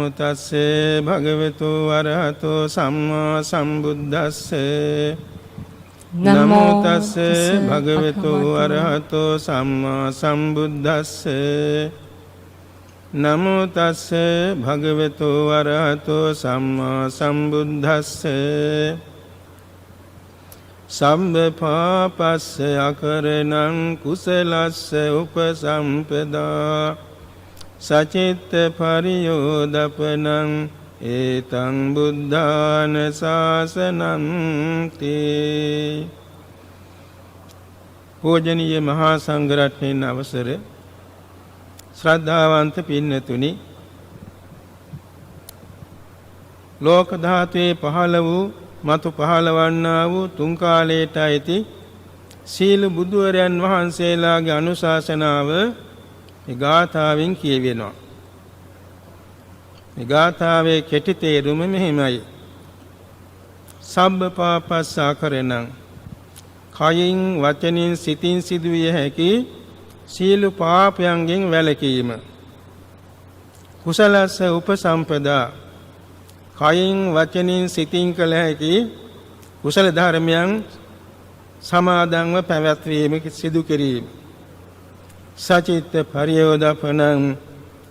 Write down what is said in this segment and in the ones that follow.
නමෝ තස්සේ භගවතු වරහතෝ සම්මා සම්බුද්දස්සේ. නමෝ තස්සේ භගවතු වරහතෝ සම්මා සම්බුද්දස්සේ. නමෝ තස්සේ භගවතු වරහතෝ සම්මා සම්බුද්දස්සේ. සම්බ පාපස්ස අකරණං කුසලස්ස උපසම්පදා සචිත්ත පරියෝදපනං ඒතං බුද්ධාන ශාසනං තේ. පූජනීය මහා සංඝරත්නයන් අවසර, ශ්‍රද්ධාවන්ත පින්නතුනි, ලෝක ධාතුවේ පහළ වූ මතු පහළවන්නා වූ තුන් කාලයට අයිති සීල බුදුවරයන් වහන්සේලාගේ අනුශාසනාව මේ ගාථාවෙන් කියවෙනවා. මේ ගාථාවේ කෙටි තේරුම මෙහිමයි. සබ්බ පාපස්ස අකරණං, කයින් වචනින් සිතින් සිදුවිය හැකි සීල පාපයන්ගෙන් වැළකීම. කුසලස්ස උපසම්පදා, කයින් වචනින් සිතින් කළ හැකි කුසල ධර්මයන් සමාදන්ව පැවැත්වීම සිදු කිරීම. සචිත්ත පරියෝදපනං,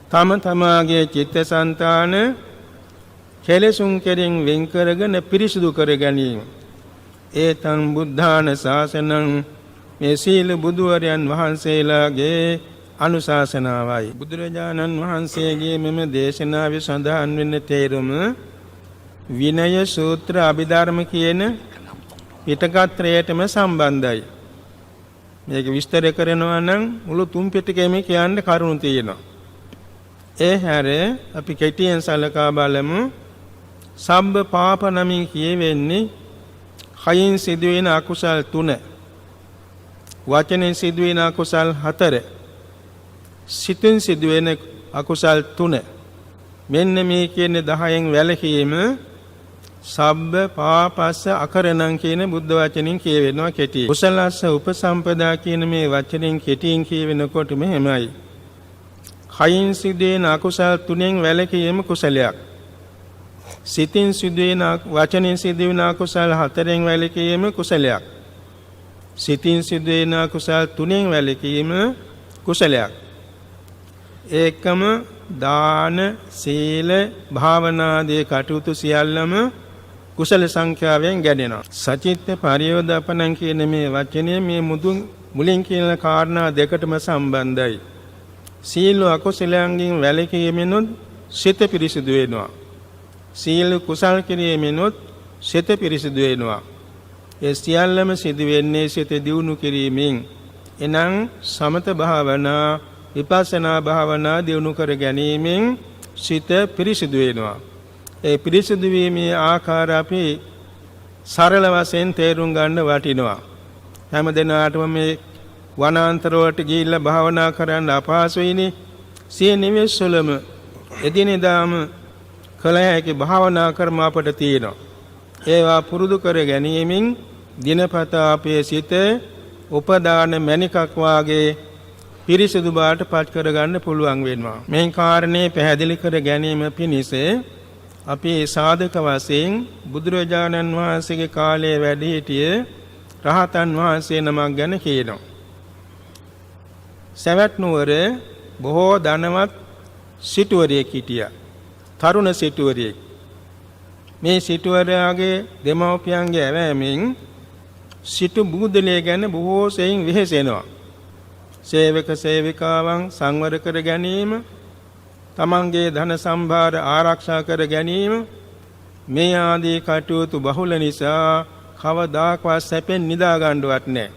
තම තමාගේ චිත්තසංතාන කෙලෙසුන් කෙරෙන් වෙන් කරගෙන පිරිසුදු කර ගැනීම. ඒතං බුද්ධාන ශාසනං, මේ සීල බුදුවරයන් වහන්සේලාගේ අනුශාසනාවයි. බුදුරජාණන් වහන්සේගේ මෙම දේශනාවේ සඳහන් වෙන තේරුම විනය, සූත්‍ර, අභිධර්ම කියන පිටකත්‍රයටම සම්බන්ධයි. මේක විස්තර කරනවා නම් මුළු තුන් පිටකෙම කියන්න කරුණු තියෙනවා. ඒ හැර අපි කෙටියෙන් සලකා බලමු. සබ්බ පාප නමින් කියවෙන්නේ කයින් සිදුවෙන අකුසල් 3, වචනෙන් සිදුවෙන අකුසල් 4, සිතින් සිදුවෙන අකුසල් 3. මෙන්න මේ කියන 10න් වැළකීම සබ්බ පාපස්ස අකරණං කියන බුද්ධ වචනෙන් කියවෙනවා කෙටි. කුසලස්ස උපසම්පදා කියන මේ වචනෙන් කෙටියෙන් කියවෙනකොට මෙහෙමයි. කයින් සිදුවෙන අකුසල් 3න් වැළකීම කුසලයක්. සිතින් සිදුවෙන වචනෙන් සිදුවෙන අකුසල් 4න් වැළකීම කුසලයක්. සිතින් සිදුවෙන අකුසල් 3න් වැළකීම කුසලයක්. ඒකම දාන, සීල, භාවනා ආදී කටයුතු සියල්ලම කුසල සංඛ්‍යාවෙන් ගැනෙනවා. සචිත්ත පරියෝදපනං කියන මේ වචනය මේ මුදුන් මුලින් කියන කාරණා දෙකටම සම්බන්ධයි. සීල අකුසලයන්ගෙන් වැළකීමෙනුත් සිත පිරිසිදු වෙනවා. සීල කුසල් කිරීමෙනුත් සිත පිරිසිදු වෙනවා. ඒ සියල්ලම සිදු වෙන්නේ සිත දියුණු කිරීමෙන්. එනම් සමත භාවනා, විපස්සනා භාවනා දියුණු කර ගැනීමෙන් සිත පිරිසිදු වෙනවා. ඒ පිරිසිදු වීමේ ආකාර අපි සරල වශයෙන් තේරුම් ගන්න වටිනවා. හැම දිනාටම මේ වනාන්තර වලට ගිහිල්ලා භාවනා කරන්න අපහසුයිනේ. සිය නිවෙස් වලම එදිනෙදාම කළ හැකි භාවනා ක්‍රම අපට තියෙනවා. ඒවා පුරුදු කර ගැනීමෙන් දිනපතා අපේ සිත උපදාන මණිකක් වාගේ පිරිසිදු බවට පත් කරගන්න පුළුවන් වෙනවා. මේ කාරණේ පැහැදිලි කර ගැනීම පිණිස අපි සාධක වශයෙන් බුදුරජාණන් වහන්සේගේ කාලයේ වැඩ සිටිය රහතන් වහන්සේ නමක් ගැන කියනවා. සවැත් නුවර බොහෝ ධනවත් සිටුවරයෙක් හිටියා. තරුණ සිටුවරයෙක්. මේ සිටුවරයාගේ දෙමව්පියන්ගේ ඇවෑමෙන් සිටු බූදලය ගැන බොහෝ සෙයින් වෙහෙසෙනවා. සේවක සේවිකාවන් සංවර කර ගැනීම, තමන්ගේ ධන සම්භාර ආරක්ෂා කර ගැනීම මේ ආදී කටයුතු බහුල නිසා කවදාකවත් සැපෙන් නිදා ගන්නවත් නැහැ.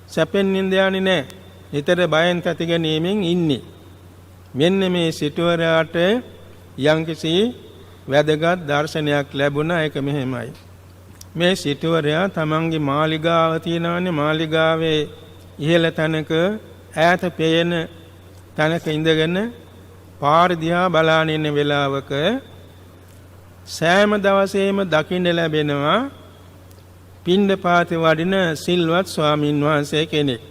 සැපෙන් නින්ද යන්නේ නැහැ. නිතර බයෙන් තැති ගැනීමෙන් ඉන්නේ. මෙන්න මේ සිටුවරයාට යම්කිසි වැදගත් දර්ශනයක් ලැබුණා. ඒක මෙහෙමයි. මේ සිටුවරයා තමන්ගේ මාලිගාව තියෙනවනේ, මාලිගාවේ ඉහළ තැනක ඈත පේන තැනක ඉඳගෙන පාර දිහා බලාගෙන ඉන්න වෙලාවක සෑම දවසේම දකින්න ලැබෙනවා පිණ්ඩපාතේ වඩින සිල්වත් ස්වාමින් වහන්සේ කෙනෙක්.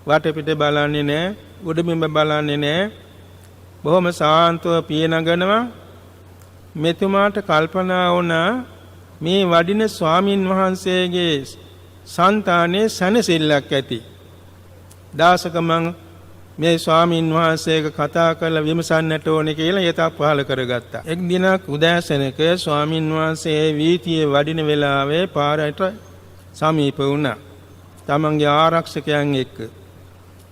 වටපිට බලන්නේ නැහැ, උඩබිම බලන්නේ නැහැ. බොහොම සාන්තව පිය නගනවා. මෙතුමාට කල්පනා වුණා මේ වඩින ස්වාමින් වහන්සේගේ సంతානයේ සැනසෙල්ලක් ඇති. දාසක මං මේ ස්වාමින් වහන්සේක කතා කරලා විමසන්නට ඕනේ කියලා හිතක් පහළ කරගත්තා. එක් දිනක් උදෑසනක ස්වාමින් වහන්සේ වීථියේ වඩින වෙලාවේ පාරට සමීප වුණා. තමන්ගේ ආරක්ෂකයන් එක්ක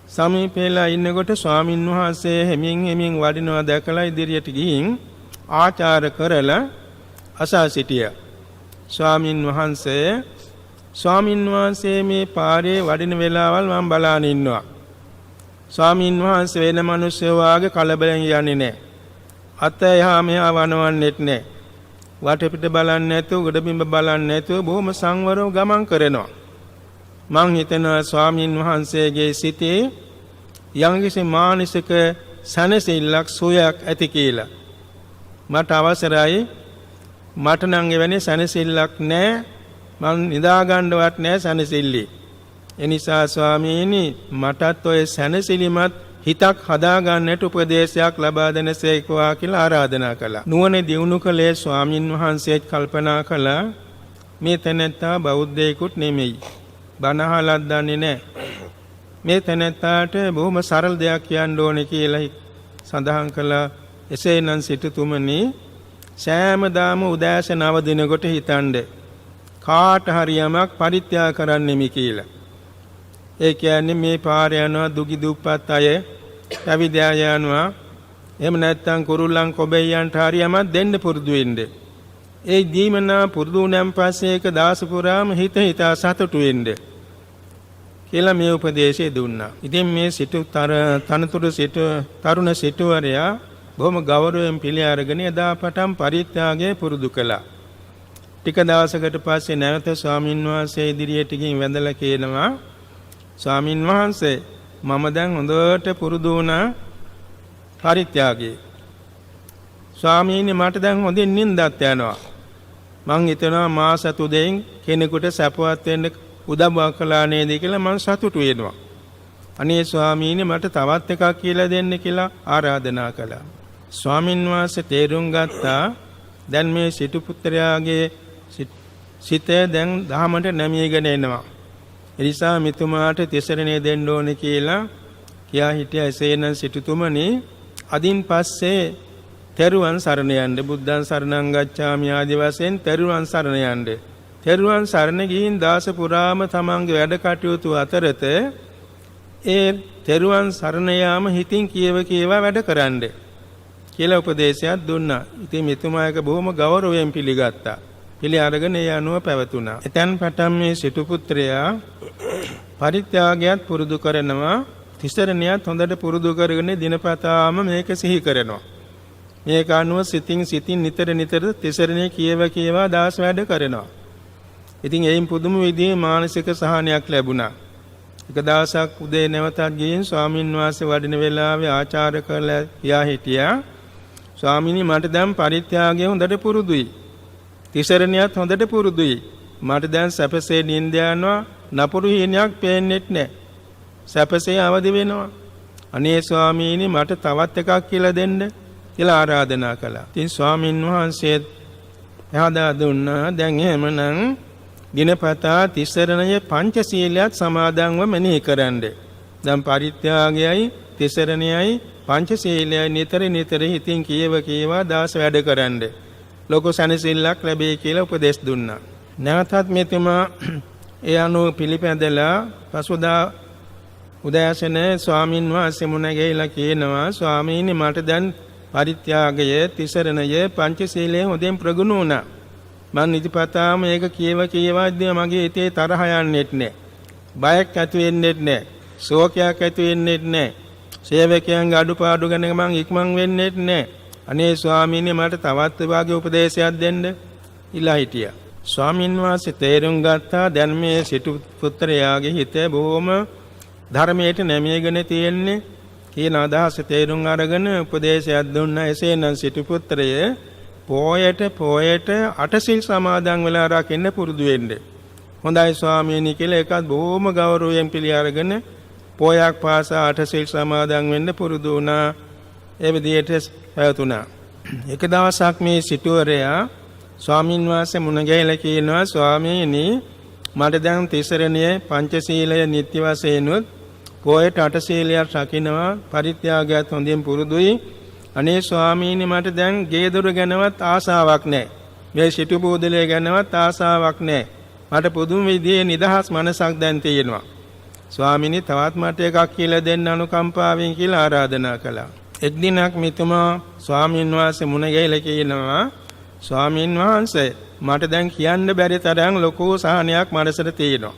සමීප වෙලා ඉන්නකොට ස්වාමින් වහන්සේ හෙමින් හෙමින් වඩිනවා දැකලා ඉදිරියට ගිහින් ආචාර කරලා අසා සිටියා. ස්වාමින් වහන්සේ, ස්වාමින් වහන්සේ මේ පාරේ වඩින වෙලාවල් මම බලාන ඉන්නවා. ස්වාමින් වහන්සේ වෙන මිනිස්සු වාගේ කලබලෙන් යන්නේ නැහැ. අත එහා මෙහා වනවන්නෙත් නැහැ. වටපිට බලන්නේ නැතුව, ගොඩබිම බලන්නේ නැතුව බොහොම සංවරව ගමන් කරනවා. මං හිතනවා ස්වාමින් වහන්සේගේ සිතේ යම්කිසි මානසික සැනසෙල්ලක් සුවයක් ඇති කියලා. මට අවසරයි, මට නම් එවැනි සැනසෙල්ලක් නැහැ. මං නිදා ගන්නවත් නැහැ සැනසෙල්ලේ. එනිසා ස්වාමීනි, මටත් ඔය සැනසිලිමත් හිතක් හදා ගන්නට උපදේශයක් ලබා දෙනසේක්වා කියලා ආරාධනා කළා. නුවණ දියුණු කළේ ස්වාමින් වහන්සේත් කල්පනා කළා මේ තැනැත්තා බෞද්ධයෙකුත් නෙමෙයි. බණ අහලත් දන්නේ නැහැ. මේ තැනැත්තාට බොහොම සරල දෙයක් කියන්න ඕනේ කියලා සඳහන් කළා. එසේනම් සිටුතුමනි, සෑමදාම උදෑසන අවදිනකොට හිතනද කාට හරි යමක් පරිත්‍යාග කරන්නෙමි කියලා. ඒ කියන්නේ මේ පාර යනවා දුගි දුප්පත් අය, පැවිදි අය යනවා. එහෙම නැත්නම් කුරුල්ලන් කොබෙයියන්ට හරි යමක් දෙන්න පුරුදු වෙන්න. ඒ දීමනා පුරුදු වුණාන් පස්සේ ඒක දාස පුරාම හිත හිතා සතුටු වෙන්න කියලා මේ උපදේශය දුන්නා. ඉතින් මේ සිටු තනතුරු සිටු තරුණ සිටුවරයා බොහොම ගෞරවයෙන් පිළි අරගෙන එදා පටන් පරිත්‍යාගය පුරුදු කළා. ටික දවසකට පස්සේ නැවත ස්වාමින් වහන්සේ ඉදිරියට ගිහින් වැඳලා කියනවා, ස්වාමින් වහන්සේ, මම දැන් හොඳට පුරුදු වුණා පරිත්‍යාගය. ස්වාමීනි, මට දැන් හොඳින් නිින්දත් යනවා. මං හිතනවා මා සතු දෙයින් කෙනෙකුට සැපවත් වෙන්න උදව්වක් කළා නේද කියලා මං සතුටු වෙනවා. අනේ ස්වාමීනි, මට තවත් එකක් කියලා දෙන්න කියලා ආරාධනා කළා. ස්වාමින් වහන්සේ තේරුම් ගත්තා දැන් මේ සිටු පුත්‍රයාගේ සිත දැන් දහමට නැමීගෙන එනවා. ඒ නිසා මෙතුමාට තිසරණය දෙන්න ඕනේ කියලා කියා හිටියා. එසේනම් සිටුතුමනි, අදින් පස්සේ තෙරුවන් සරණ යන්න, බුද්ධං සරණං ගච්ඡාමි ආදි වශයෙන් තෙරුවන් සරණ යන්න. තෙරුවන් සරණ ගිහින් දාස පුරාම තමන්ගේ වැඩ කටයුතු අතරත ඒ තෙරුවන් සරණ යාම හිතින් කියව කියවා වැඩ කරන්න කියලා උපදේශයක් දුන්නා. ඉතින් මෙතුමා ඒක බොහොම ගෞරවයෙන් පිළිගත්තා. පිළි අරගෙන ඒ අනුව පැවතුණා. එතෙන් පටන් මේ සිටු පුත්‍රයා පරිත්‍යාගයත් පුරුදු කරනවා, තිසරණයත් හොඳට පුරුදු කරගෙන දිනපතාම මේක සිහි කරනවා. මේක අනුව සිතින් සිතින් නිතර නිතර තිසරණය කියව කියවා දාස වැඩ කරනවා. ඉතින් එයින් පුදුම විදිහේ මානසික සහනයක් ලැබුණා. එක දවසක් උදේ නැවතත් ගිහින් ස්වාමින් වහන්සේ වඩින වෙලාවේ ආචාර කරලා කියා හිටියා, ස්වාමීනි, මට දැන් පරිත්‍යාගය හොඳට පුරුදුයි. තිසරණයත් හොඳට පුරුදුයි. මට දැන් සැපසේ නිින්ද යනවා, නපුරු හීනයක් පේන්නෙත් නෑ. සැපසේ අවදි වෙනවා. අනේ ස්වාමීනි, මට තවත් එකක් කියලා දෙන්න කියලා ආරාධනා කළා. ඉතින් ස්වාමින් වහන්සේ පහදා දුන්නා, දැන් එහෙමනම් දිනපතා තිසරණය පංචශීලයක් සමාදන්ව මෙනෙහි කරන්න. දැන් පරිත්‍යාගයයි තිසරණයයි පංචශීලයයි නිතර නිතර හිතින් කියව කියවා දාස වැඩ කරන්න. ලෝක සැනසෙල්ලක් ලැබේ කියලා උපදෙස් දුන්නා. නැවතත් මෙතුමා ඒ අනුව පිළිපැදලා පසුදා උදෑසන ස්වාමින් වහන්සේ මුණ ගැහිලා කියනවා, ස්වාමීනි, මට දැන් පරිත්‍යාගය, තිසරණය, පංචශීලය හොඳින් ප්‍රගුණ වුණා. මං නිතිපතාම මේක කියව කියවා ඉද්දී මගේ හිතේ තරහ යන්නෙත් නෑ. බයක් ඇති වෙන්නෙත් නෑ. ශෝකයක් ඇති වෙන්නෙත් නෑ. සේවකයන්ගේ අඩුපාඩු ගැන මං ඉක්මන් වෙන්නෙත් නෑ. අනේ ස්වාමීනි, මට තවත් වාගේ උපදේශයක් දෙන්න ඉල්ලා හිටියා. ස්වාමින් වහන්සේ තේරුම් ගත්තා දැන් මේ සිටු පුත්‍රයාගේ හිත බොහොම ධර්මයට නැමීගෙන තියෙන්නේ කියන අදහස තේරුම් අරගෙන උපදේශයක් දුන්නා. එසේනම් සිටු පුත්‍රය පොයට පොයට අටසිල් සමාදන් වෙලා රකින්න පුරුදු වෙන්න. හොඳයි ස්වාමීනි කියලා ඒකත් බොහොම ගෞරවයෙන් පිළි අරගෙන පොයක් පාසා අටසිල් සමාදන් වෙන්න පුරුදු වුණා. ඒ විදිහට පැවතුණා. එක දවසක් මේ සිටුවරයා ස්වාමින් වහන්සේ මුණ ගැහිලා කියනවා, ස්වාමීනි මට දැන් තිසරණය පංචශීලය නිත්‍ය වශයෙන්ුත් පොයට අටශීලයක් රකින්නවා, පරිත්‍යාගයත් හොඳින් පුරුදුයි. අනේ ස්වාමීනි මට දැන් ගේ දොර ගැනවත් ආසාවක් නැහැ. මේ සිටු බූදලය ගැනවත් ආසාවක් නැහැ. මට පුදුම විදිහේ නිදහස් මනසක් දැන් තියෙනවා. ස්වාමීනි තවත් මට එකක් කියලා දෙන්න අනුකම්පාවෙන් කියලා ආරාධනා කළා. එක් දිනක් මෙතුමා ස්වාමීන් වහන්සේ මුණ ගැහිලා කියනවා, ස්වාමීන් වහන්සේ මට දැන් කියන්න බැරි තරම් ලොකු සහනයක් මනසට තියෙනවා.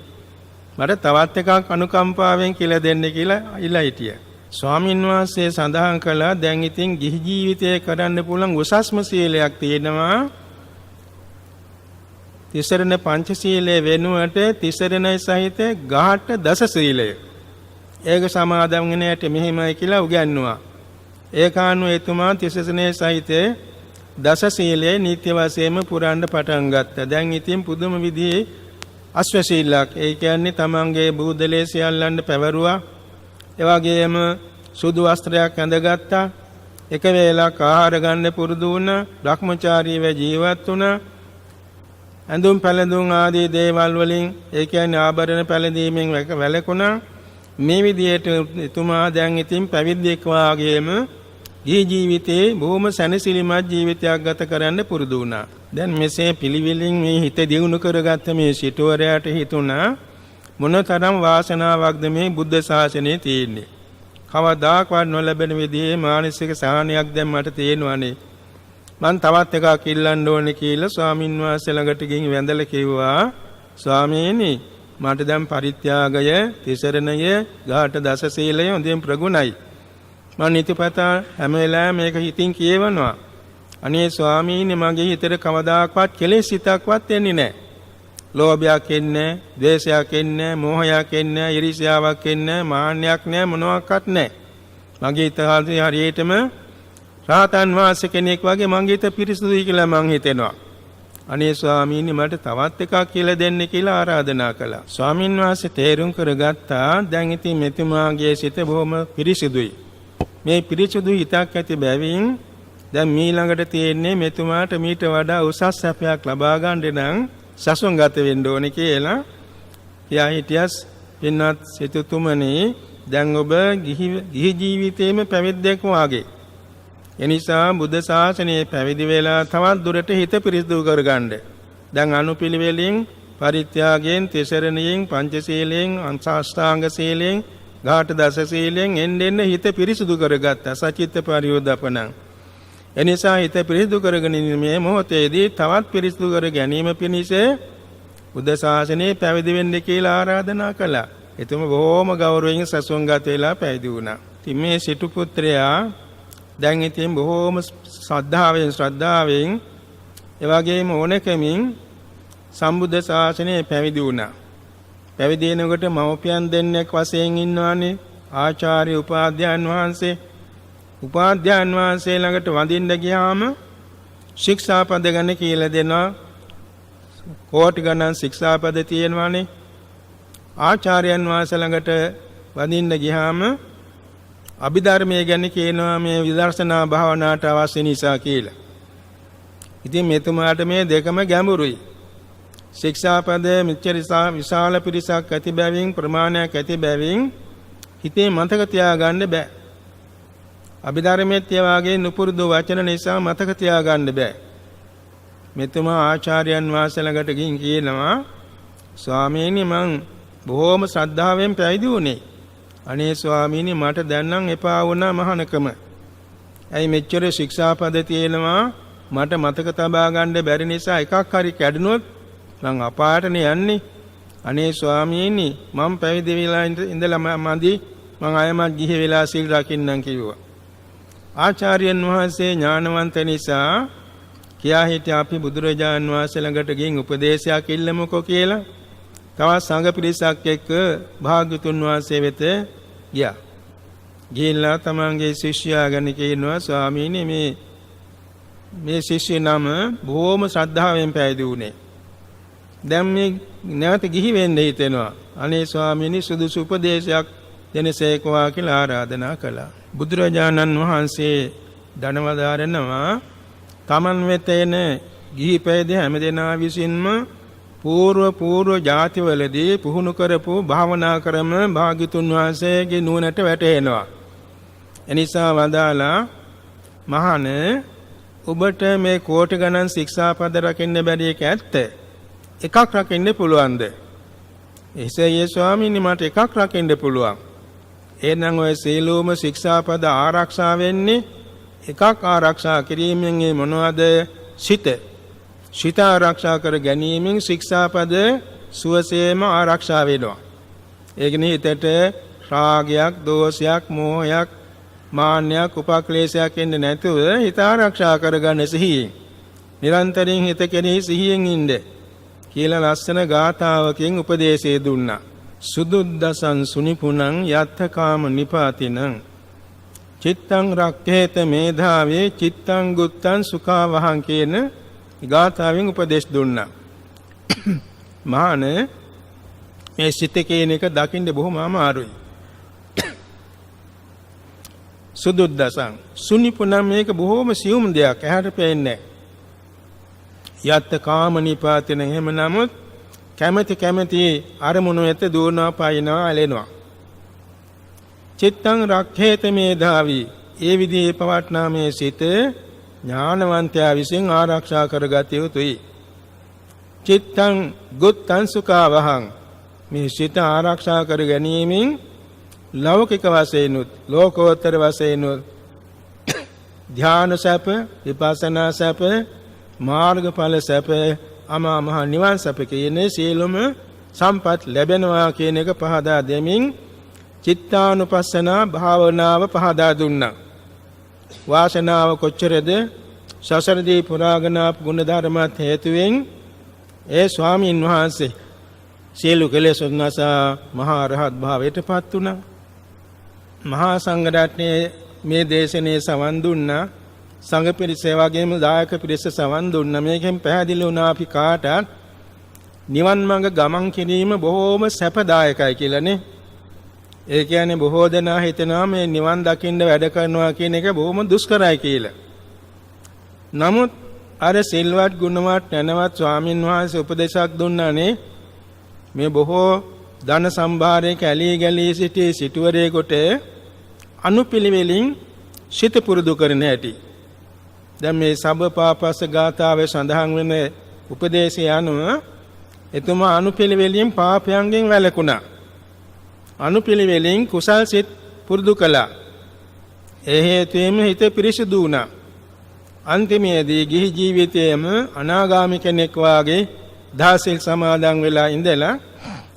මට තවත් එකක් අනුකම්පාවෙන් කියලා දෙන්න කියලා ඉල්ලා හිටියා. ස්වාමීන් වහන්සේ සඳහන් කළා, දැන් ඉතින් ගිහි ජීවිතය කරන්න පුළුවන් උසස්ම සීලයක් තියෙනවා. තිසරණ පංචශීලය වෙනුවට තිසරණයි සහිත ගාහට දස සීලය. ඒක සමාදන් වෙන ඇට මෙහෙමයි කියලා උගන්වුවා. ඒක අනුව එතුමා තිසරණේ සහිත දස සීලය නිත්‍ය වශයෙන්ම පුරන්න පටන් ගත්තා. දැන් ඉතින් පුදුම විදිහේ අශ්ව සීලයක්. ඒ කියන්නේ තමන්ගේ බූදලේ සියල්ලන්ට පැවරුවා. ඒ වගේම සුදු වස්ත්‍රයක් ඇඳගත්තා. එක වේලක් ආහාර ගන්න පුරුදු වුණා. බ්‍රහ්මචාරීව ජීවත් වුණා. ඇඳුම් පැළඳුම් ආදී දේවල් වලින්, ඒ කියන්නේ ආභරණ පැළඳීමෙන් වැළකුණා. මේ විදිහට එතුමා දැන් ඉතින් පැවිද්දෙක් වාගේම ගිහි ජීවිතේ බොහොම සැනසිලිමත් ජීවිතයක් ගත කරන්න පුරුදු වුණා. දැන් මෙසේ පිළිවෙලින් මේ හිත දියුණු කරගත්ත මේ සිටුවරයාට හිතුණා, මොනතරම් වාසනාවක්ද මේ බුද්ධ ශාසනයේ තියෙන්නේ. කවදාකවත් නොලැබෙන විදිහේ මානසික සහනයක් දැන් මට තියෙනවානේ. මං තවත් එකක් ඉල්ලන්න ඕනේ කියලා ස්වාමින් වහන්සේ ළඟට ගිහින් වැඳලා කිව්වා, ස්වාමීනි මට දැන් පරිත්‍යාගය, තිසරණය, ගාට දස සීලය හොඳින් ප්‍රගුණයි. මං නිතිපතා හැම වෙලාවෙම මේක හිතින් කියවනවා. අනේ ස්වාමීනි මගේ හිතට කවදාකවත් කෙලෙස් සිතක්වත් එන්නේ නැහැ. ලෝභයක් එන්නේ නැහැ, ද්වේෂයක් එන්නේ නැහැ, මෝහයක් එන්නේ නැහැ, ඊර්ෂ්‍යාවක් එන්නේ නැහැ, මාන්නයක් නැහැ, මොනවාක්වත් නැහැ. මගේ හිත හරියටම රහතන් වහන්සේ කෙනෙක් වගේ මගේ හිත පිරිසුදුයි කියලා මං හිතෙනවා. අනේ ස්වාමීනි මට තවත් එකක් කියලා දෙන්න කියලා ආරාධනා කළා. ස්වාමින් වහන්සේ තේරුම් කරගත්තා, දැන් ඉතින් මෙතුමාගේ සිත බොහොම පිරිසිදුයි. මේ පිරිසිදු හිතක් ඇති බැවින් දැන් මීළඟට තියෙන්නේ මෙතුමාට මීට වඩා උසස් සැපයක් ලබා ගන්න නම් සසුන්ගත වෙන්න ඕනේ කියලා කියා හිටියස්. පින්වත් සිටුතුමනි, දැන් ඔබ ගිහි ජීවිතේම පැවිද්දෙක් වාගේ. එනිසා බුද්ධ ශාසනයේ පැවිදි වෙලා තවත් දුරට හිත පිරිසිදු කරගන්න. දැන් අනුපිළිවෙලින් පරිත්‍යාගයෙන්, තිසරණයෙන්, පංචශීලයෙන්, අෂ්ටාංග සීලයෙන්, ගාඨ දස සීලයෙන් එන්න එන්න හිත පිරිසිදු කරගත්තා. සචිත්ත පරියෝදපණං. එනිසා හිත පිරිසිදු කරගෙන මේ මොහොතේදී තවත් පිරිසිදු කර ගැනීම පිණිස බුද්ධ ශාසනයේ පැවිදි වෙන්න කියලා ආරාධනා කළා. එතුම බොහෝම ගෞරවයෙන් සසුන්ගත වෙලා පැවිදි වුණා. ඉතින් මේ සිටු පුත්‍රයා දැන් ඉතින් බොහෝම ශ්‍රද්ධාවෙන් එවැගේම ඕනකමින් සම්බුද්ධ ශාසනයේ පැවිදි වුණා. පැවිදි වෙනකොට මව්පියන් දෙන්නෙක් වශයෙන් ඉන්නවානේ, ආචාර්ය උපාධ්‍යයන් වහන්සේ. උපාධ්‍යයන් වහන්සේ ළඟට වඳින්න ගියාම ශික්ෂාපද ගැන කියලා දෙනවා. කෝටි ගණන් ශික්ෂාපද තියෙනවානේ. ආචාර්යයන් වහන්සේ ළඟට වඳින්න ගියාම අභිධර්මයේ ගැන කියනවා, මේ විදර්ශනා භාවනාවට අවශ්‍ය නිසා කියලා. ඉතින් මෙතුමාට මේ දෙකම ගැඹුරුයි. ශික්ෂාපද මෙච්චර විශාල පිරිසක් ඇති බැවින්, ප්‍රමාණයක් ඇති බැවින් හිතේ මතක තියාගන්න බෑ. අභිධර්මයේත් ඒ වාගේ නුපුරුදු වචන නිසා මතක තියාගන්න බෑ. මෙතුමා ආචාර්යයන් වහන්සේ ළඟට ගිහින් කියනවා, ස්වාමීනි මං බොහෝම ශ්‍රද්ධාවෙන් පැවිදි වුණේ. අනේ ස්වාමීනි මට දැන් නම් එපා වුණා මහානකම. ඇයි මෙච්චර ශික්ෂාපද තියෙනවා මට මතක තබා ගන්න බැරි නිසා එකක් හරි කැඩුනොත් මං අපායටනේ යන්නේ. අනේ ස්වාමීනි මං පැවිදි වෙලා ඉඳලා මදි, මං අයමත් ගිහි වෙලා සිල් රකින්නම් කිව්වා. ආචාර්යයන් වහන්සේ ඥානවන්ත නිසා කියා හිටියා, අපි බුදුරජාන් වහන්සේ ළඟට ගිහින් උපදේශයක් ඉල්ලමුකෝ කියලා. තවත් සංඝ පිරිසක් එක්ක භාග්‍යතුන් වහන්සේ වෙත ගියා. ගිහිල්ලා තමන්ගේ ශිෂ්‍යයා ගැන කියනවා, ස්වාමීනි මේ ශිෂ්‍ය නම බොහෝම ශ්‍රද්ධාවෙන් පැවිදි වුණේ. දැන් මේ නැවත ගිහි වෙන්න හිතෙනවා. අනේ ස්වාමීනි සුදුසු උපදේශයක් දෙනසේකවා කියලා ආරාධනා කළා. බුදුරජාණන් වහන්සේ දනවදාරනවා, තමන් වෙත එන ගිහි පැවිදි හැම දෙනා විසින්ම පූර්ව පූර්ව ජාතිවලදී පුහුණු කරපු භාවනා ක්‍රම භාග්‍යතුන් වහන්සේගේ නුවණට වැටහෙනවා. එනිසා වදාලා, මහණ, ඔබට මේ කෝටි ගණන් ශික්ෂාපද රකින්න බැරි එක ඇත්ත. එකක් රකින්න පුළුවන්ද? එසේය ස්වාමීනි, මට එකක් රකින්න පුළුවන්. එහෙනම් ඔය සීලෝම ශික්ෂාපද ආරක්ෂා වෙන්නේ එකක් ආරක්ෂා කිරීමෙන්. ඒ මොනවද? සිත. සිත ආරක්ෂා කර ගැනීමෙන් ශික්ෂාපද සුවසේම ආරක්ෂා වෙනවා. ඒ කියන්නේ හිතට රාගයක්, දෝෂයක්, මෝහයක්, මාන්නයක්, උපක්ලේශයක් එන්නේ නැතුව හිත ආරක්ෂා කරගන්න සිහියෙන්. නිරන්තරයෙන් හිත කෙරෙහි සිහියෙන් ඉන්න කියලා ලස්සන ගාථාවකින් උපදේශය දුන්නා. සුදුද්දසං සුනිපුනං යත්ථකාම නිපාතිනං චිත්තං රක්ඛේත මේධාවේ චිත්තං ගුත්තං සුඛාවහං කියන ගාථාවෙන් උපදේශ දුන්නා. මහාන, මේ සිත කියන එක දකින්න බොහොම අමාරුයි. සුදුද්දසං සුනිපුනං, මේක බොහොම සියුම් දෙයක්, ඇහැට පේන්නේ නැහැ. යත්ත කාම නිපාතින, එහෙම නමුත් කැමැති කැමැති අරමුණු වෙත දුවනවා, පයින්නවා, ඇලෙනවා. චිත්තං රක්ඛේත මේධාවි, ඒ විදිහේ පවට්නා මේ සිත ඥානවන්තයා විසින් ආරක්ෂා කරගත යුතුයි. චිත්තං ගුත්තං සුඛාවහං, මේ සිත ආරක්ෂා කර ගැනීමෙන් ලෞකික වශයෙන්ුත් ලෝකෝත්තර වශයෙන්ුත් ධ්‍යාන සැප, විපස්සනා සැප, මාර්ගඵල සැප, අමා මහ නිවන් සැප කියන සියලුම සම්පත් ලැබෙනවා කියන එක පහදා දෙමින් චිත්තානුපස්සනා භාවනාව පහදා දුන්නා. වාසනාව කොච්චරද, සසරදී පුරාගෙන ආපු ගුණ ධර්මات හේතුවෙන් ඒ ස්වාමීන් වහන්සේ සියලු කෙලෙස් නසා මහා රහත් භාවයට පත් වුණා. මහා සංඝ රත්නයේ මේ දේශනේ සවන් දුන්නා. සංඝ පිරිස වගේම දායක පිරිස සවන් දුන්නා. මේකෙන් පැහැදිලි වුණා අපි කාටත් නිවන් මඟ ගමන් කිරීම බොහෝම සැපදායකයි කියලානේ. ඒ කියන්නේ බොහෝ දෙනා හිතනවා මේ නිවන් දකින්න වැඩ කරනවා කියන එක බොහොම දුෂ්කරයි කියලා. නමුත් අර සිල්වත්, ගුණවත්, නැනවත් ස්වාමින් වහන්සේ උපදේශක් දුන්නානේ. මේ බොහෝ ධන සම්භාරයක ඇලී ගැලී සිටි සිටුවරයෙකුට අනුපිළිවෙලින් සිත පුරුදු කරන හැටි. දැන් මේ සබ්බපාපස්ස ගාථාවේ සඳහන් වෙන උපදේශය අනුව එතුමා අනුපිළිවෙලින් පාපයන්ගෙන් වැළකුණා. අනුපිළිවෙලින් කුසල් සිත් පුරුදු කළා. ඒ හේතුවෙන්ම හිත පිරිසිදු වුණා. අන්තිමේදී ගිහි ජීවිතයේම අනාගාමි කෙනෙක් වාගේ දහසිල් සමාදන් වෙලා ඉඳලා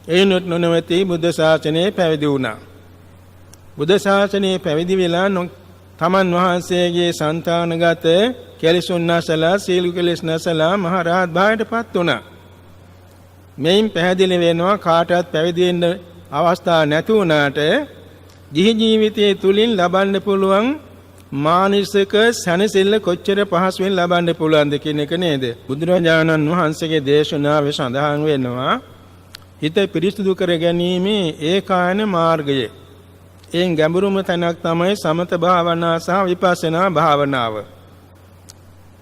එයිනුත් නොනවති බුද්ධ ශාසනයේ පැවිදි වුණා. බුද්ධ ශාසනයේ පැවිදි වෙලා තමන් වහන්සේගේ సంతානගත කෙලෙසුන් නැසලා, සීල කෙලෙස් නැසලා මහ රහත් භාවයට පත් වුණා. මෙයින් පැහැදිලි වෙනවා කාටවත් පැවිදි වෙන්න අවස්ථාවක් නැති වුණාට ගිහි ජීවිතයේ තුලින් ලබන්න පුළුවන් මානසික සැනසෙල්ල කොච්චර පහසුවෙන් ලබන්න පුළුවන්ද කියන එක නේද? බුදුරජාණන් වහන්සේගේ දේශනාවේ සඳහන් වෙනවා හිත පිරිසිදු කර ගැනීමේ ඒකායන මාර්ගය. එයින් ගැඹුරුම තැනක් තමයි සමත භාවනා සහ විපස්සනා භාවනාව.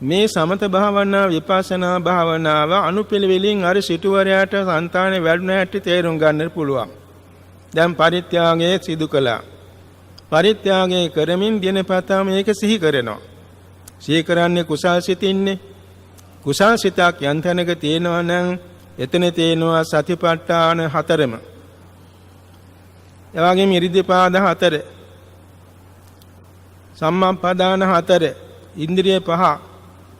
මේ සමත භාවනා විපස්සනා භාවනාව අනුපිළිවෙලින් අර සිටුවරයාට సంతානෙ වැඩුණ හැටි තේරුම් ගන්න පුළුවන්. දැන් පරිත්‍යාගය සිදු කළා. පරිත්‍යාගය කරමින් දිනපතා මේක සිහි කරනවා. සිහි කරන්නේ කුසල් සිතින්නේ. කුසල් සිතක් යම් තැනක තියෙනවා නම් එතන තියෙනවා සතිපට්ඨාන හතරම. ඒ වගේම ඉරිදිපාද හතර, සම්මප්පදාන හතර, ඉන්ද්‍රිය පහ,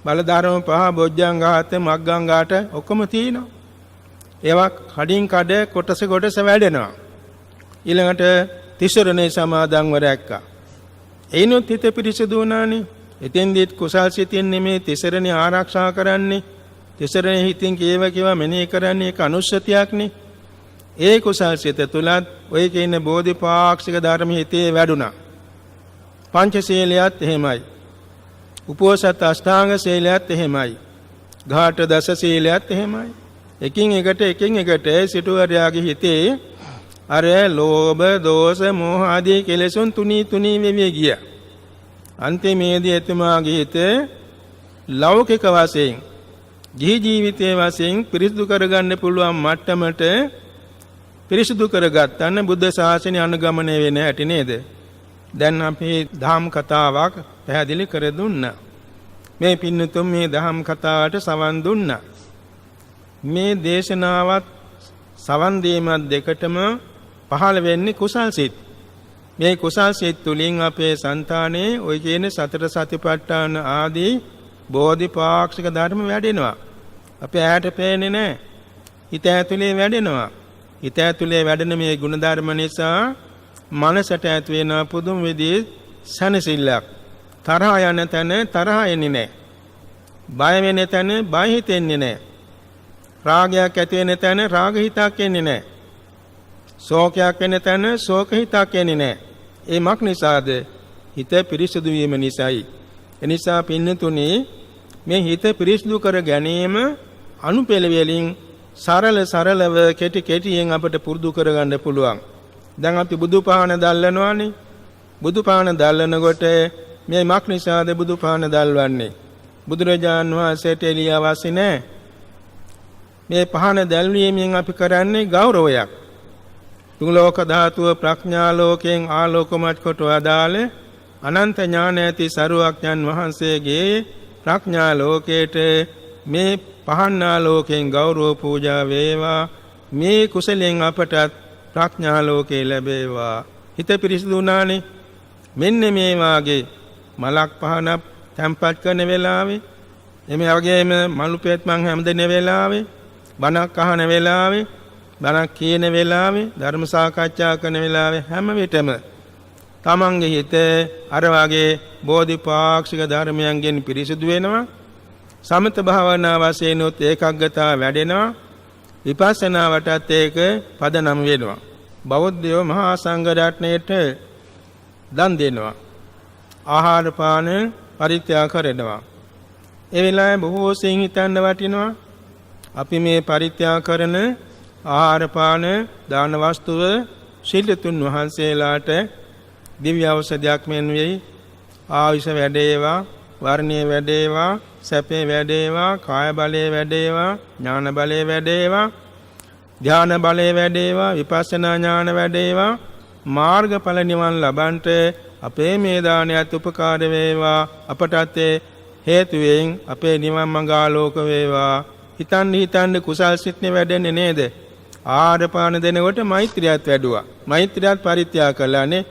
බලධර්ම පහ, බොජ්ජංග හත, මග්ගංග අට ඔක්කොම තියෙනවා. ඒවා කඩින් කඩ කොටස කොටස වැඩෙනවා. ඊළඟට තිසරණේ සමාදන්ව රැක්කා. එයිනුත් හිත පිරිසිදු වුණානේ. එතෙන්දීත් කුසල් සිතින් නෙමේ තිසරණේ ආරක්ෂා කරන්නේ. තිසරණේ හිතින් කියව කියව මෙනෙහි කරන්නේ ඒක අනුස්සතියක්නේ. ඒ කුසල් සිත තුලත් ඔය කියන බෝධිපාක්ෂික ධර්ම හිතේ වැඩුණා. පංචශීලයත් එහෙමයි. උපෝසත අෂ්ටාංග සීලයත් එහෙමයි. ඝාට දස සීලයත් එහෙමයි. එකින් එකට එකින් එකට සිටුවරයාගේ හිතේ අර ලෝභ, දෝෂ, මෝහ ආදී කෙලෙසුන් තුනී තුනී වෙවි ගියා. අන්තිමේදී එතුමාගේ හිත ලෞකික වශයෙන් ජී ජීවිතයේ වශයෙන් පිරිසිදු කරගන්න පුළුවන් මට්ටමට පිරිසිදු කරගත්තන්න බුද්ධ ශාසනය අනුගමනය වෙන හැටි නේද? දැන් අපි දහම් කතාවක් පැහැදිලි කර දුන්නා. මේ පින්නතුන් මේ දහම් කතාවට සවන් දුන්නා. මේ දේශනාවත් සවන් දීමත් දෙකටම පහළ වෙන්නේ කුසල් සිත්. මේ කුසල් සිත් තුලින් අපේ సంతානයේ ඔය කියන සතර සතිපට්ඨාන ආදී බෝධිපාක්ෂික ධර්ම වැඩෙනවා. අපේ ඇහැට පේන්නේ නැහැ. හිත ඇතුලේ වැඩෙනවා. හිත ඇතුලේ වැඩෙන මේ ගුණ ධර්ම නිසා මනසට ඇති වෙන පුදුම විදිහේ සැනසෙල්ලක්. තරහ යන තැන තරහ එන්නේ නැහැ. බය වෙන තැන බය හිතෙන්නේ නැහැ. රාගයක් ඇති වෙන තැන රාග හිතක් එන්නේ නැහැ. ශෝකයක් වෙන තැන ශෝක හිතක් එන්නේ නැහැ. ඒ මක් නිසාද? හිත පිරිසිදු වීම නිසායි. එනිසා පින්නතුනි, මේ හිත පිරිසිදු කර ගැනීම අනුපෙළවලින් සරල සරලව කෙටි කෙටියෙන් අපට පුරුදු කරගන්න පුළුවන්. දැන් අපි බුදු පහන දැල්ලනවානේ. බුදු පහන දැල්ලනකොට මේ මක් නිසාද බුදු පහන දැල්වන්නේ? බුදුරජාන් වහන්සේට එළිය අවශ්‍ය නැහැ. මේ පහන දැල්වීමෙන් අපි කරන්නේ ගෞරවයක්. තුන් ලෝක ධාතුව ප්‍රඥා ලෝකයෙන් ආලෝකමත් කොට වදාළ අනන්ත ඥාන ඇති සරුවක්ඥන් වහන්සේගේ ප්‍රඥා ලෝකයට මේ පහන් ආලෝකයෙන් ගෞරව පූජා වේවා. මේ කුසලයෙන් අපටත් ප්‍රඥා ලෝකේ ලැබේවා. හිත පිරිසිදු වුණානේ. මෙන්න මේ වාගේ මලක් පහනක් තැන්පත් කරන වෙලාවේ, එමෙ වගේම මලු පෙත් මං හැමදෙන වෙලාවේ, බණක් අහන වෙලාවේ, බණක් කියන වෙලාවේ, ධර්ම සාකච්ඡා කරන වෙලාවේ හැම විටම තමන්ගේ හිත අර වාගේ බෝධිපාක්ෂික ධර්මයන්ගෙන් පිරිසිදු වෙනවා. සමත භාවනා වශයෙන් උත් ඒකාග්‍රතාව වැඩෙනවා. විපස්සනාවටත් ඒක පදනම් වෙනවා. බෞද්ධයෝ මහා සංඝ රත්නයට දන් දෙනවා. ආහාර පාන පරිත්‍යාග කරනවා. ඒ වෙලාවේ බොහෝ සෙයින් හිතන්න වටිනවා. අපි මේ පරිත්‍යාග කරන ආහාර පාන දාන වස්තුව සිල්තුන් වහන්සේලාට දිව්‍ය ඖෂධයක් මෙන් වෙයි. ආයුෂ වැඩේවා, වර්ණය වැඩේවා, සැපේ වැඩේවා, කාය බලය වැඩේවා, ඥාන බලය වැඩේවා, ධ්‍යාන බලය වැඩේවා, විපස්සනා ඥාන වැඩේවා, මාර්ගඵල නිවන් ලබන්ට අපේ මේ දානයත් උපකාර වේවා. අපටත් හේතුවෙන් අපේ නිවන් මඟ ආලෝක වේවා. හිතන්න හිතන්න කුසල් සිත්නේ වැඩෙන්නේ නේද? ආහාර පාන දෙනකොට මෛත්‍රියත් වැඩුවා. මෛත්‍රියත් පරිත්‍යාග කළානේ.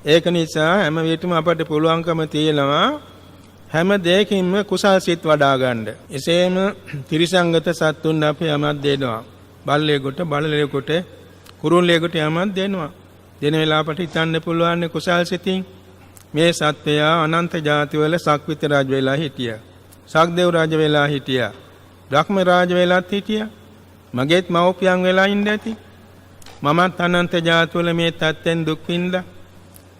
ඒක නිසා හැම විටම අපට පුළුවන්කම තියෙනවා හැම දෙයකින්ම කුසල් සිත් වඩා ගන්න. එසේම ත්‍රිසංගත සත්තුන් අපි යමක් දෙනවා. බල්ලෙකුට, බලලෙකුට, කුරුල්ලෙකුට යමක් දෙනවා. දෙන වෙලාවට හිතන්න පුළුවන් කුසල් සිතින් මේ සත්වයා අනන්ත ජාතිවල සක්විත රජ වෙලා හිටියා. සක්දෙව් රජ වෙලා හිටියා. බ්‍රහ්ම රාජ වෙලත් හිටියා. මගේත් මව්පියන් වෙලා ඉන්න ඇති. මමත් අනන්ත ජාතිවල මේ තත්ත්වෙන් දුක් විඳා.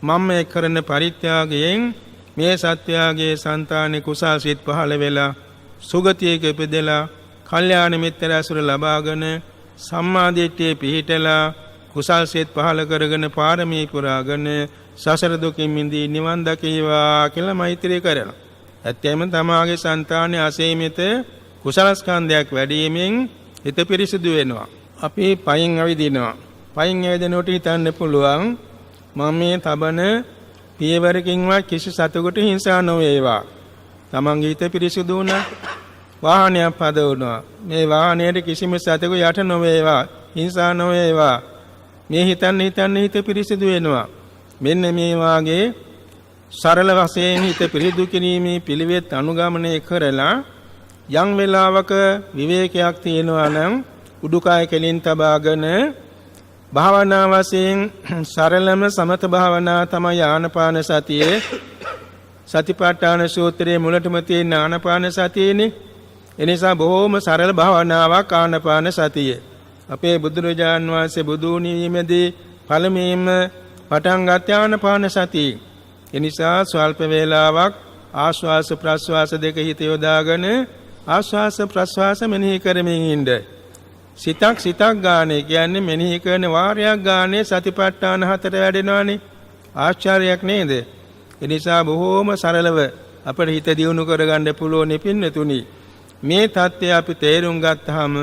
මම මේ කරන පරිත්‍යාගයෙන් මේ සත්වයාගේ సంతානෙ කුසල් සිත් පහළ වෙලා සුගතියක ඉපදෙලා කල්යාණ මිත්‍ර ඇසුර ලබාගෙන සම්මා දිට්ඨියේ පිහිටලා කුසල් සිත් පහළ කරගෙන පාරමී පුරාගෙන සසර දුකින් මිදී නිවන් දකීවා කියලා මෛත්‍රී කරනවා. ඇත්තෙන්ම තමාගේ సంతානෙ අසීමිත කුසල ස්කන්ධයක් වැඩිවීමෙන් හිත පිරිසිදු වෙනවා. අපි පයින් ඇවිදිනවා. පයින් ඇවිදිනකොට හිතන්න පුළුවන් මම මේ තබන පියවරකින්වත් කිසි සතෙකුට හිංසා නොවේවා. තමන්ගේ හිත පිරිසිදු වුණා. වාහනයක් පද වුණා. මේ වාහනයට කිසිම සතෙකු යට නොවේවා, හිංසා නොවේවා. මේ හිතන්න හිතන්න හිත පිරිසිදු වෙනවා. මෙන්න මේ වාගේ සරල වශයෙන් හිත පිරිසිදු කිරීමේ පිළිවෙත් අනුගමනය කරලා යම් වෙලාවක විවේකයක් තියෙනවා නම් උඩුකය කෙලින් තබාගෙන භාවනා වශයෙන් සරලම සමත භාවනා තමයි ආනපාන සතියේ. සතිපට්ඨාන සූත්‍රයේ මුලටම තියෙන ආනපාන සතියනේ. එනිසා බොහෝම සරල භාවනාවක් ආනපාන සතිය. අපේ බුදුරජාන් වහන්සේ බුදු වීමේදී පළමුවෙන්ම පටන් ගත්ත ආනපාන සතිය. එනිසා ස්වල්ප වේලාවක් ආශ්වාස ප්‍රශ්වාස දෙක හිත යොදාගෙන ආශ්වාස ප්‍රශ්වාස මෙනෙහි කරමින් ඉන්න. සිතක් සිතක් ගානේ කියන්නේ මෙනෙහි කරන වාරයක් ගානේ සතිපට්ඨාන හතර වැඩෙනවානේ. ආශ්චර්යයක් නේද? එනිසා බොහෝම සරලව අපට හිත දියුණු කරගන්න පුළුවන් පින්නතුනි. මේ தත්ත්වය අපි තේරුම් ගත්තාම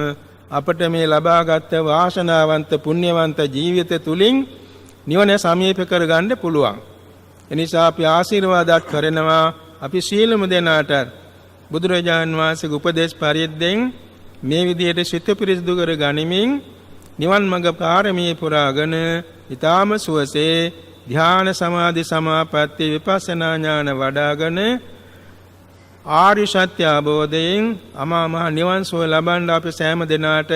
අපට මේ ලබාගත් වාසනාවන්ත පුණ්‍යවන්ත ජීවිත තුලින් නිවන සමීප කරගන්න පුළුවන්. එනිසා අපි ආශිර්වාදات කරනවා අපි සීලමු දෙනාට බුදුරජාන් වහන්සේගේ උපදේශ පරිද්දෙන් මේ විදිහට සිත පිරිසිදු කර ගනිමින් නිවන් මඟ පාරමී පුරාගෙන ඊ타ම සුවසේ ධ්‍යාන සමාධි සමාපatti විපස්සනා ඥාන වඩාගෙන ආර්ය සත්‍ය අවබෝධයෙන් අමා මහ නිවන් සුව ලබන්න අපි සෑම දෙනාට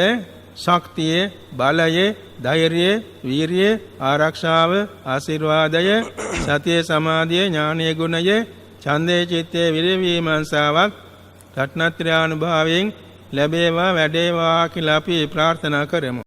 ශක්තිය, බලය, ධෛර්යය, වීරිය, ආරක්ෂාව, ආශිර්වාදය, සතිය, සමාධිය, ඥානීය ගුණය, ඡන්දේ, චිත්තේ, විරිය, විමර්ශාවක් රත්නත්‍රානුභාවයෙන් ලැබේවා වැඩේවා කියලා අපි ප්‍රාර්ථනා කරමු.